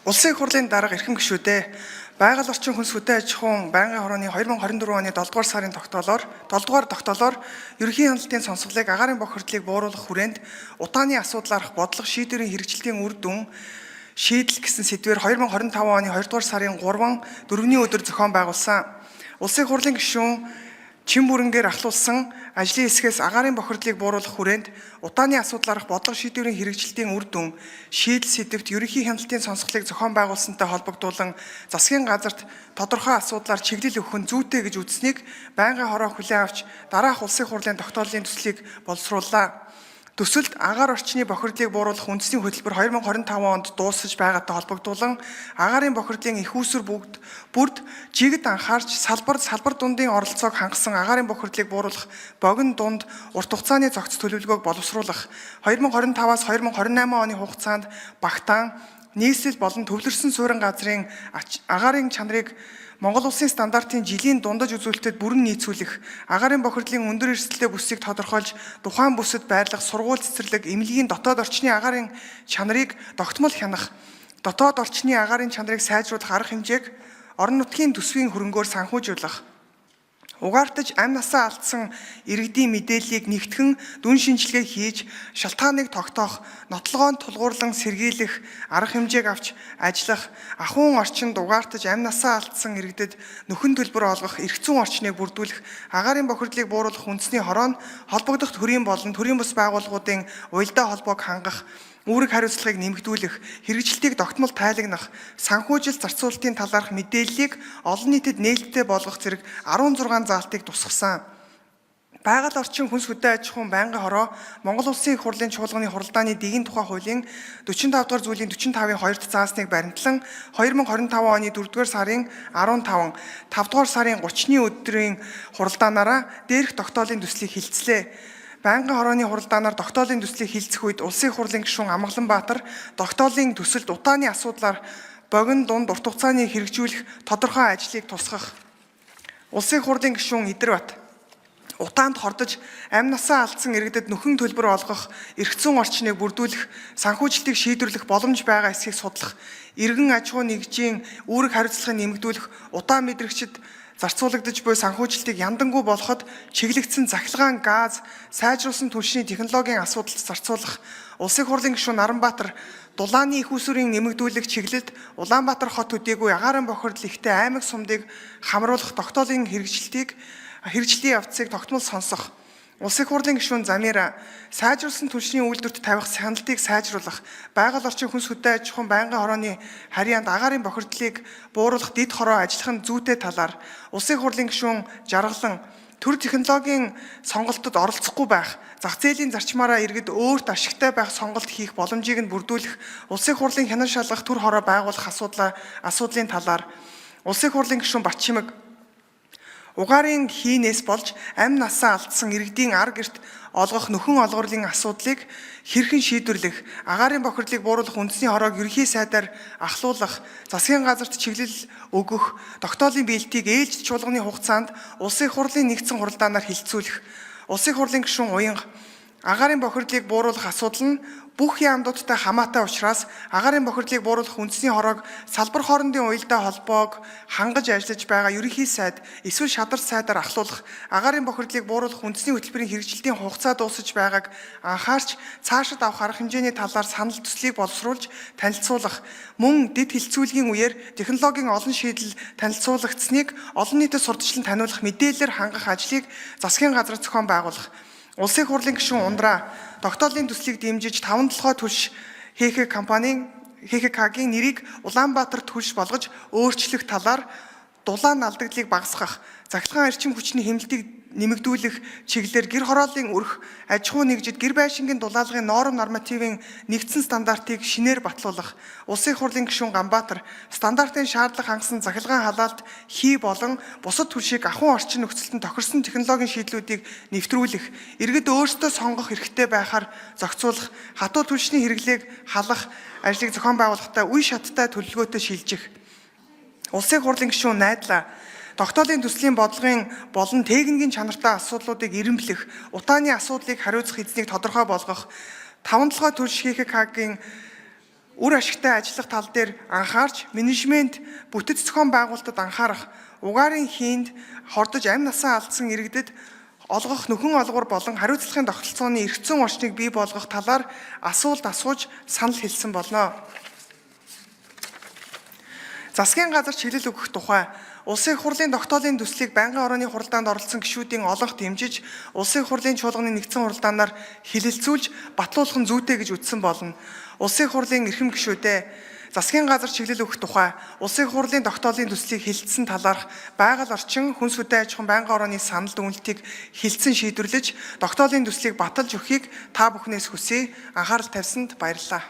Улсын их хурлын дарга эрхэм гишүүдээ, байгаль орчин, хүнс хөдөө аж ахуйн байнгын хорооны 2024 оны 7 дугаар сарын тогтоолоор 7 дугаар тогтоолоор ерөнхий хяналтын сонсголыг агаарын бохирдлыг бууруулах хүрээнд утааны асуудлаарх бодлого шийдвэрийн хэрэгжилтийн үр дүн шийдэл гэсэн сэдвээр 2025 оны 2 дугаар сарын 3 4-ний өдөр зохион байгуулсан. Улсын их хурлын гишүүн Чин бүрэнгээр ахлуулсан ажлын хэсгээс агаарын бохирдлыг бууруулах хүрээнд утааны асуудлаарх бодлого шийдвэрийн хэрэгжилтийн үр дүн шийдэл сэдэвт ерөнхий хяналтын сонсголыг зохион байгуулсантай холбогдуулан засгийн газарт тодорхой асуудлаар чиглэл өгөх нь зүйтэй гэж үзсэнийг байнгын хороо хүлээн авч дараах улсын хурлын тогтоолын төслийг боловсрууллаа. Төсөлд агаар орчны бохирдлыг бууруулах үндэсний хөтөлбөр 2025 онд дуусаж байгаатай холбогдуулан агаарын бохирдлын эх үүсвэр бүгд бүрд жигд анхаарч салбар салбар дундын оролцоог хангасан агаарын бохирдлыг бууруулах богино, дунд, урт хугацааны зохиц төлөвлөгөөг боловсруулах, 2025-аас 2028 оны хугацаанд багтаан нийслэл болон төвлөрсөн суурин газрын агаарын чанарыг Монгол улсын стандартын жилийн дундаж үзүүлэлтэд бүрэн нийцүүлэх, агаарын бохирдлын өндөр эрсдэлтэй бүсийг тодорхойлж, тухайн бүсэд байрлах сургууль, цэцэрлэг, эмнэлгийн дотоод орчны агаарын чанарыг тогтмол хянах, дотоод орчны агаарын чанарыг сайжруулах арга хэмжээг орон нутгийн төсвийн хөрөнгөөр санхүүжүүлэх, угаартаж амь насаа алдсан иргэдийн мэдээллийг нэгтгэн дүн шинжилгээ хийж шалтгааныг тогтоох, нотлогоонд тулгуурлан сэргийлэх арга хэмжээг авч ажиллах, ахуйн орчинд угаартаж амь насаа алдсан иргэдэд нөхөн төлбөр олгох эрх зүйн орчныг бүрдүүлэх, агаарын бохирдлыг бууруулах үндэсний хороо нь холбогдох төрийн болон төрийн бус байгууллагуудын уялдаа холбоог хангах, үүрэг хариуцлагыг нэмэгдүүлэх, хэрэгжилтийг тогтмол тайлагнах, санхүүжилт зарцуулалтын талаарх мэдээллийг олон нийтэд нээлттэй болгох зэрэг 16 заалтыг тусгасан. Байгаль орчин, хүнс хөдөө аж ахуйн байнгын хороо Монгол Улсын их хурлын чуулганы хуралдааны дэгийн тухай хуулийн 45 дугаар зүйлийн 45-ын 2-т заасныг баримтлан 2025 оны 4 дугаар сарын 15, 5 дугаар сарын 30-ны өдрийн хуралдаанаараа дээрх тогтоолын төслийг хилцлээ. Байнгын хорооны хуралдаанаар тогтоолын төслийг хилцэх үед Улсын их хурлын гишүүн Амгаланбаатар тогтоолын төсөлд утааны асуудлаар богино, дунд, урт хугацааны хэрэгжүүлэх тодорхой ажлыг тусгах. Улсын их хурлын гишүүн Идэрбат утаанд хордож амь насаа алдсан иргэдэд нөхөн төлбөр олгох, эрх зүйн орчныг бүрдүүлэх, санхүүжилтийг шийдвэрлэх боломж байгаа эсхийг судлах, иргэн аж ахуй нэгжийн үүрэг хариуцлагыг нэмэгдүүлэх, утаан мэдрэгчид зарцуулагдаж буй санхүүжилтийг яндангуй болоход чиглэгдсэн цахилгаан газ, сайжруулсан түлшний технологийн асуудалд зарцуулах. Улсын хурлын гишүүн Наранбаатар дулааны эх үүсвэрийн нэмэгдүүлэх чиглэлд Улаанбаатар хот төдийгүй агаарын бохирдол ихтэй аймаг сумдыг хамруулах тогтоолын хэрэгжилтийг хэрэгжлийн явцыг тогтмол сонсох. Улсын их хурлын гишүүн Замира сайжруулсан түлшний үйлдвэрт тавих хяналтыг сайжруулах, байгаль орчин, хүнс хөдөө аж ахуйн байнгын хорооны харьяанд агаарын бохирдлыг бууруулах дэд хороо ажиллах нь зүйтэй талаар. Улсын их хурлын гишүүн Жаргалан төр технологийн сонголтод оролцохгүй байх, зах зээлийн зарчмаараа иргэд өөрт ашигтай байх сонголт хийх боломжийг нь бүрдүүлэх, Улсын их хурлын хянан шалгах төр хороо байгуулах асуудлын талаар. Улсын их хурлын гишүүн Батчимэг угаарын хийнээс болж амь насаа алдсан иргэдийн ар гэрт олгох нөхөн олгорлын асуудлыг хэрхэн шийдвэрлэх, агаарын бохирдлыг бууруулах үндэсний хороог ерөнхий сайдаар ахлуулах, засгийн газарт чиглэл өгөх тогтоолын биелтийг ээлжит чуулганы хугацаанд Улсын их хурлын нэгдсэн хуралдаанаар хилцүүлэх. Улсын их хурлын гишүүн Уянга агаарын бохирдлыг бууруулах асуудал нь бүх яамдуудтай хамаатай учраас агаарын бохирдлыг бууруулах үндэсний хороог салбар хоорондын уялдаа холбоог хангаж ажиллаж байгаа ерөнхий сайд эсвэл шадар сайдаар ахлуулах, агаарын бохирдлыг бууруулах үндэсний хөтөлбөрийн хэрэгжилтийн хугацаа дуусаж байгааг анхаарч цаашид авах арга хэмжээний талаар санал төслийг боловсруулж танилцуулах, мөн дэд хилцүүлгийн үеэр технологийн олон шийдэл танилцуулагдсаныг олон нийтэд сурталчлан таниулах мэдээлэлээр хангах ажлыг засгийн газар зохион байгуулах. Улсын их хурлын гишүүн Ундраа тогтоолын төслийг дэмжиж таван толгой түлш ХХ компанийн ХХК-гийн нэрийг Улаанбаатар түлш болгож өөрчлөх талаар, дулаан алдагдлыг багасгах, цахилгаан эрчим хүчний хэмнэлтийг нэмэгдүүлэх чиглэлээр гэр хорооллын өрх аж ахуй нэгжид гэр байшингийн дулаалгын норм нормативын нэгдсэн стандартыг шинээр батлуулах. Улсын их хурлын гишүүн Ганбаатар стандартын шаардлага хангасан цахилгаан халаалт хий болон бусад түлшийг ахуйн орчин нөхцөлд нь тохирсон технологийн шийдлүүдийг нэвтрүүлэх, иргэд өөрсдөө сонгох эрхтэй байхаар зохицуулах, хатуу түлшний хэрэглээг халах ажлыг зохион байгуулахдаа үе шаттай төлөвлөгөөтэй шилжих. Улсын их хурлын гишүүн Найдлаа тогтоолын төслийн бодлогын болон техникийн чанартай асуудлуудыг эрэмблэх, утааны асуудлыг хариуцах эзнийг тодорхой болгох, таван толгой түлш ХХК-гийн Үр ашигтай ажиллах тал дээр анхаарч, менежмент, бүтэц зохион байгуулалтад анхаарах, угаарын хийнд хордож амь насаа алдсан иргэдэд олгох нөхөн олгор болон хариуцлагын тогтолцооны эрх зүйн орчныг бий болгох талаар асуулт асууж санал хэлсэн болно. Засгийн газар чиглэл өгөх тухай Улсын их хурлын тогтоолын төслийг байнгын орооны хуралдаанд оролцсон гишүүдийн олонх дэмжиж, Улсын их хурлын чуулганы нэгдсэн хуралдаанаар хилэлцүүлж батлуулах нь зүйтэй гэж үзсэн болно. Улсын их хурлын эрхэм гишүүдээ, засгийн газар чиглэл өгөх тухай Улсын их хурлын тогтоолын төслийг хилэлцсэн талаарх байгаль орчин хүнс хөдөө аж ахуйн байнгын орооны санал дүгнэлтийг хилцэн шийдвэрлэж, тогтоолын төслийг баталж өгөхийг та бүхнээс хүсье. Анхаарал тавьсанд баярлалаа.